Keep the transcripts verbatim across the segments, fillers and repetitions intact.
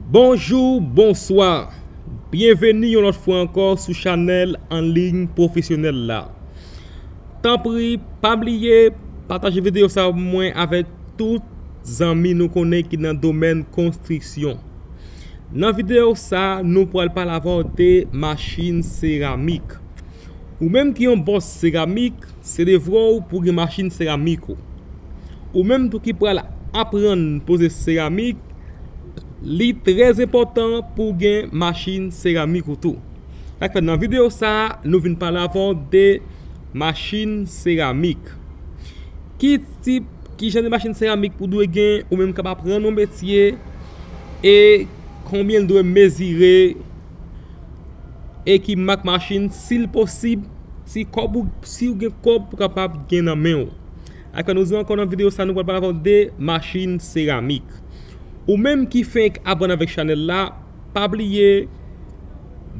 Bonjou, bonswa. Byenveni yon lòt fwa ankò sou chanèl an liy pwofesyonèl la. Tanpri, pa bliye pataje videyo sa pou mwen avèk tout zanmi nou konnen ki nan domèn konstriksyon. Nan videyo sa, nou pral pale avè w de machin seramik. Ou menm ki yon bòs seramik, se devwa w pou gen machin seramik ou. Ou menm tou ki pral aprann poze seramik, li trè enpòtan pou w gen machin seramik ou tou. Sa k fè nan videyo sa, nou vin pale avè w de machin seramik. Ki tip, ki jan de machin seramik ou dwe gen, ou menm k ap aprann yon metye, e konbyen l dwe mezire, e ki mak machin, si l posib, si kòb ou, si w gen kòb pou kapab gen nan men w. Aktyèlman, nou di ankò nan videyo sa, nou pral pale avè w de machin seramik. Ou menm ki fenk abòne avèk chanèl la, pa bliye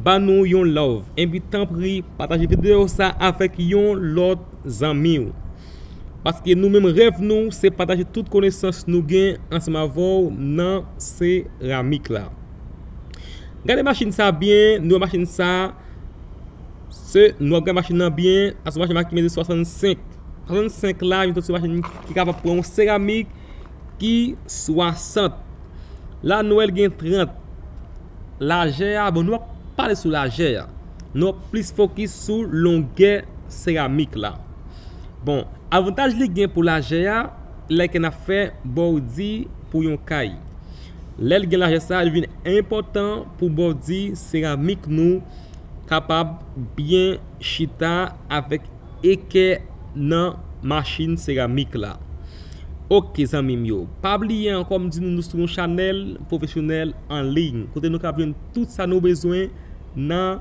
ban nou yon love. Epi tanpri, pataje videyo sa avèk yon lòt zanmi w. Paske nou menm rèv nou, se pataje tout konesans nou gen ansanm avè w nan seramik la. Gade machin sa byen, nou wè machin sa, se, nou ap gade machin nan byen, a se yon machin ki mezi swasannsenk. Swasannsenk la, vin sòti machin ki kapab pran yon seramik ki swasant. La, nou wè l gen trant. Lajè a, bon, nou ap pale sou lajè a. Nou ap plis fokis sou longè seramik la. Bon, avantaj li gen pou lajè a, lè ke n ap fè bòdi pou yon kay. Lè l gen lajè sa, li vin enpòtan pou bòdi seramik nou kapab byen chita avèk ekè nan machin seramik la. Oke, zanmi m yo, pa bliye ankò, m di nou, nou sou yon chanèl pwofesyonèl an liy, kote nou ka jwenn tout sa nou bezwen nan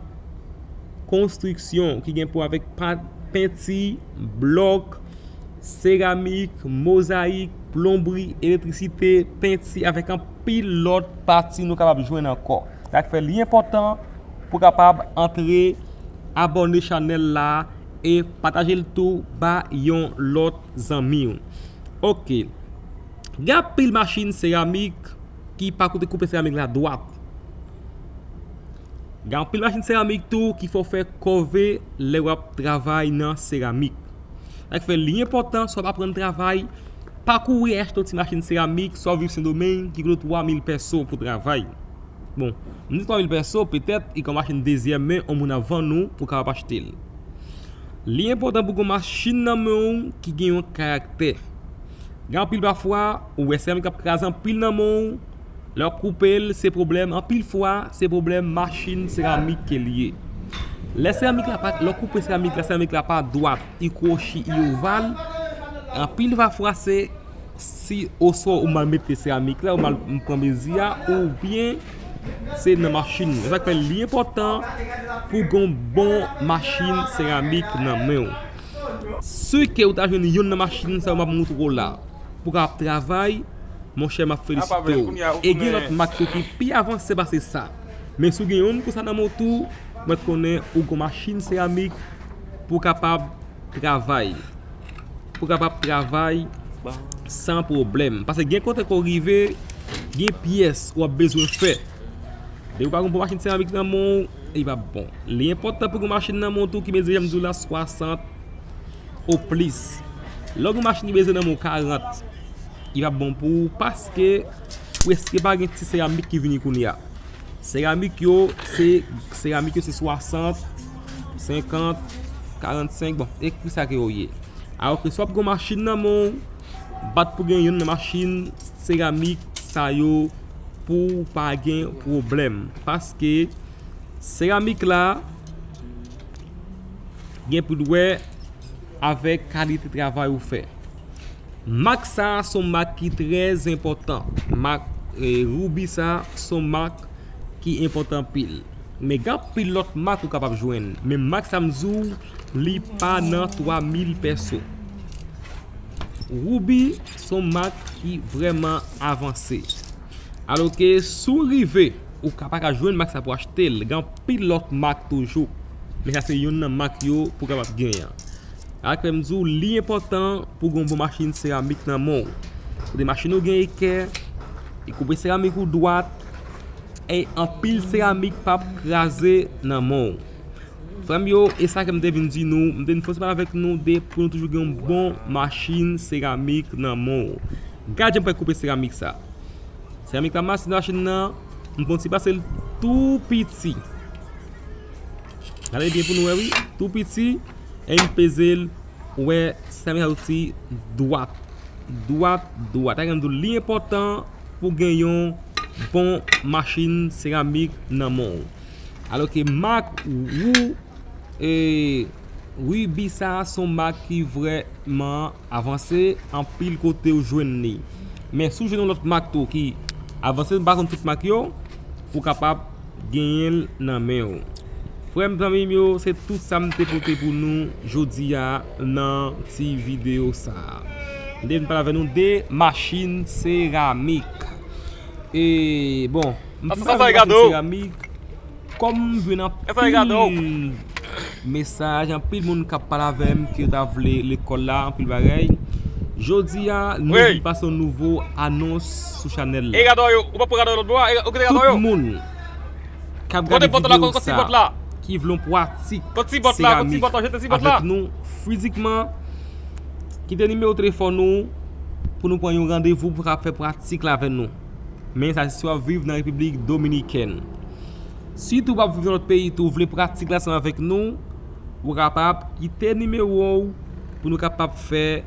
konstriksyon, ki gen pou avèk pa-, penti, blòk, seramik, mozayik, plonbri, elektrisite, penti, avèk anpil lòt pati nou kapab jwenn ankò. Sa k fè li enpòtan pou kapab antre, abòne chanèl la e pataje l tou ba yon lòt zanmi w. Oke. Gen anpil machin seramik ki pa koute koupe seramik la dwat. Gen anpil machin seramik tou ki fè w fè kòve lè w ap travay nan seramik. Sa k fè li enpòtan, si w ap aprann travay, pa kouri achte yon ti machin seramik, si w ap viv Sendomeng, ki koute twa mil pèso pou travay. Bon, m di twa mil pèso, petèt, li ka yon machin dezyèm men, yon moun ap vann ou, ou kapab achte l. Li enpòtan pou gen yon machin nan men w ki gen yon karaktè. Gen anpil pafwa, ou wè seramik ap kraze anpil nan men w, lè w ap koupe l, se pwoblèm, anpil fwa, se pwoblèm machin seramik ke l ye. Lè seramik la pa, lè w koupe seramik la, seramik la pa dwat, li kwochi, li oval, anpil pafwa se si oswa ou mal mete seramik la, ou mal pran mezi a, oubyen se nan machin nan. Sa k fè li enpòtan pou gen yon bon machin seramik nan men w. Si ke ou ta jwenn youn nan machin sa yo m ap montre w la, pou w ka ap travay, monchè, m ap felisite w. E gen lòt mak tou ki pi avanse pase sa. Men si w gen youn konsa nan men w tou, mèt konnen ou gen yon machin seramik pou w kapab travay. Pou w kapab travay san pwoblèm. Paske gen kote ke w rive, gen pyès w ap bezwen fè. Depi w pa gen bon machin seramik nan men w, li p ap bon. Li enpòtan pou gen machin nan men w tou ki mezi, jan m di w la, swasant o plis. Lè w gen machin ki mezi nan men w karant, li p ap bon pou ou paske prèske pa gen ti seramik ki vini kounye a. Seramik yo, se, seramik yo se swasant, senkant, karannsenk, bon, e ki sa ke yo ye. Alò ke si w ap gen yon machin nan men w, bat pou gen youn nan machin seramik sa yo pou w pa gen pwoblèm. Paske seramik la gen pou l wè avèk kalite travay ou fè. Mak sa a se yon mak ki trè enpòtan. Mak, e, Ruby sa a se yon mak ki enpòtan anpil. Men gen anpil lòt mak ou kapab jwenn. Men mak sa m di w, li pa nan twa mil pèso. Ruby se yon mak ki vrèman avanse. Alò ke si w rive, ou ka pa ka jwenn mak sa pou achte l. Gen anpil lòt mak toujou. Men sa se youn nan mak yo pou w kapab genyen. Sa k fè m di w, li enpòtan pou gen yon bon machin seramik nan men w. Kote machin ou gen ekè, e koupe seramik ou dwat, E anpil seramik p ap kraze nan men w. Frè m yo, e sa ke m te vin di nou, m te vin fòse pale avèk nou de pou nou toujou gen yon bon machin seramik nan men w. Gad jan m pral koupe seramik sa. Seramik la, machin, machin nan, m pran ti pase l tou piti. Gade byen pou nou wè, wi, tou piti, e m peze l, ou wè, seramik la soti dwat, dwat, dwat. Sa gen m di w, li enpòtan pou gen yon bon machin seramik nan men w. Alò ke mak Wu, e, Ruby sa a se yon mak ki vrèman avanse, anpil kote ou jwenn li. Men si w jwenn yon lòt mak tou ki avanse, m pa konn tout mak yo, ou kapab genyen l nan men w. Frè m, zanmi m yo, se tout sa m te pote pou nou jodi a nan ti videyo sa a. M te vin pale avè nou de machin seramik. E, bon, m vin avèk machin seramik. Kòm m jwenn anpil mesaj, anpil moun k ap pale avè m ke yo ta vle lekòl la, anpil bagay. Jodi a, nou vin pase yon nouvo anons sou chanèl la. Tout moun k ap gade videyo sa, ki vle yon pratik seramik avèk nou fizikman, kite nimewo telefòn ou pou nou pran yon randevou pou ka fè pratik la avè nou. Men sa se si w ap viv nan Repiblik Dominikèn. Si tou w ap viv nan lòt peyi tou, w vle pratik la ansanm avèk nou, ou kapab kite nimewo w pou nou kapab fè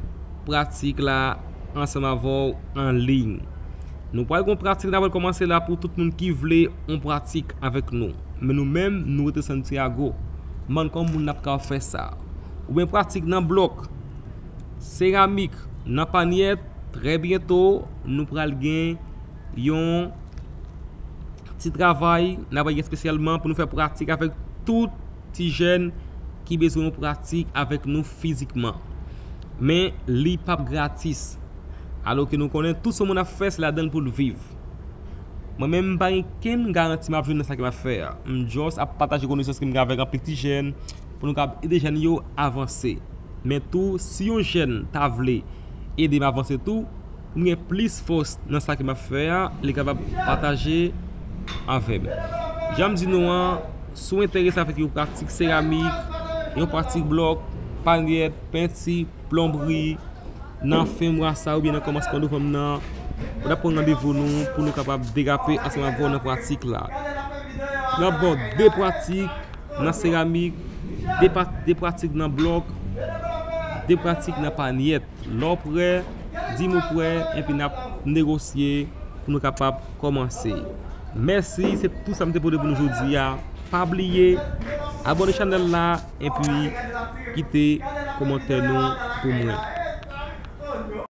pratik la ansanm avè w an liy. Nou pral gen yon pratik n ap kòmanse la pou tout moun ki vle yon pratik avèk nou. Men nou menm, nou rete Santiago. Bann kòman moun ap ka fè sa. Oubyen pratik nan blòk, seramik, nan panyèt, trè byento, nou pral gen yon ti travay n ap gen espesyalman pou nou fè pratik avèk tout ti jèn ki bezwen yon pratik avèk nou fizikman. Men li p ap gratis. Alò ke nou konnen tout sa moun ap fè, se ladan l pou l viv. Mwen menm, m pa gen kenn garanti m ap jwenn nan sa ke m ap fè a. M just ap pataje konesans ke m gen avèk anpil ti jèn pou nou kapab ede jèn yo avanse. Men tou, si yon jèn ta vle ede m avanse tou, pou m gen plis fòs nan sa ke m ap fè a, li kapab pataje avè m. Jan m di nou an, si w enterese avèk yon pratik seramik, yon pratik blòk, panyèt, penti, plonbri, nan fen mwa sa oubyen nan kòmansman novanm nan, ou ta pran randevou nou pou nou kapab derape ansanm avè w nan pratik la. N ap ba w de pratik nan seramik, de pa-, de pratik nan blòk, de pratik nan panyèt. Lè w prè, di m ou prè, epi n ap negosye pou nou kapab kòmanse. Mèsi, se tout sa m te pote pou nou jodi a. Pa bliye, abòne chanèl la, epi kite kòmantè nou pou mwen.